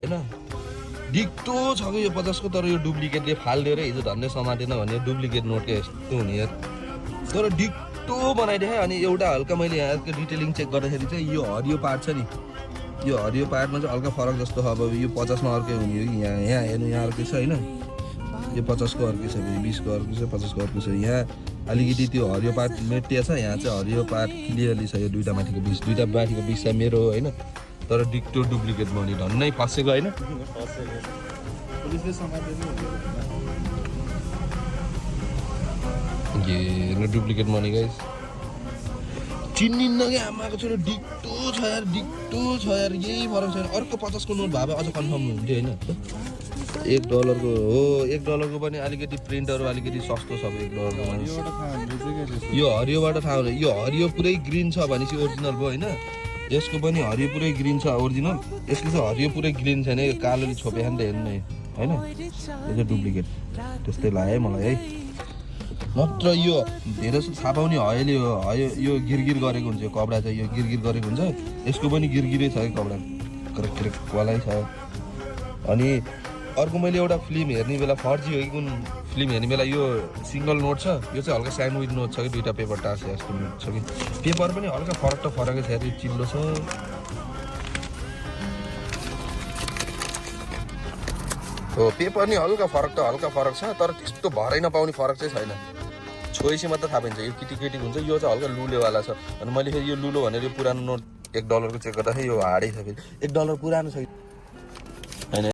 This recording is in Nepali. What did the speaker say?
होइन डिक्टो छ कि यो 50 को तर यो डुप्लिकेटले फालिदिएर हिजो धन्ने समातेन भने डुप्लिकेट नोट के यस्तो हुने यार तर डिक्टो बनाइदिएँ अनि एउटा हल्का मैले यहाँको डिटेलिङ चेक गर्दाखेरि चाहिँ यो हरियो पार्ट छ नि यो हरियो पार्टमा चाहिँ हल्का फरक जस्तो अब यो 50 मा अर्कै हुने हो कि यहाँ हेर्नु यहाँ अर्कै छ होइन यो 50 को अर्कै छ 20 को अर्कै छ 50 को अर्कै छ यहाँ अलिकति त्यो हरियो पार्ट मेटिया छ यहाँ चाहिँ हरियो पार्ट क्लियरली छ यो दुईटा माथिको 20 दुईटा माथिको 20 चाहिँ मेरो होइन तर डिक्टो डुप्लिकेट मनी धन्नै फसेको होइन ये डुप्लिकेट मनी गाइस चिन्निन्न क्या आमाको छोरो डिक्टो छ यार यही फरक छैन अर्को 50 को नोट भए अझ कन्फर्म हुन्थ्यो होइन $1 को हो $1 को पनि अलिकति प्रिन्टहरू अलिकति सस्तो छ $1 यो हरियोबाट थाहा हुँदैन यो हरियो पुरै ग्रिन छ भनेपछि ओरिजिनल भयो होइन यसको पनि हरियो पुरै ग्रिन छ ओरिजिनल यसको चाहिँ हरियो पुरै ग्रिन छैन यो कालोले छोपे खान त हेर्नु होइन यो चाहिँ डुप्लिकेट त्यस्तै लाग्यो है मलाई है नत्र यो धेरै जस्तो थाहा पाउने हयले यो गिरगिर गरेको हुन्छ यो कपडा चाहिँ यो गिरगिर गरेको हुन्छ यसको पनि गिरगिरै छ है कपडा क्रेक वालै छ अनि अर्को मैले एउटा फिल्म हेर्ने बेला फर्जी हो कि कुन फिल्म हेर्ने बेला यो सिङ्गल नोट छ यो चाहिँ हल्का स्यान्डविच नोट छ कि दुईवटा पेपर टाँसे जस्तो नोट छ कि पेपर पनि हल्का फरक त फरकै छ यो चिल्लो छ हो पेपर नि हल्का फरक छ तर त्यस्तो भरै नपाउने फरक चाहिँ छैन छोएपछि मात्र थाहा पाइन्छ यो किटी हुन्छ यो चाहिँ हल्का लुलेवाला छ अनि मैले फेरि यो लुलो भनेर यो पुरानो नोट $1 को चेक गर्दाखेरि यो हाडै छ फेरि $1 पुरानो छ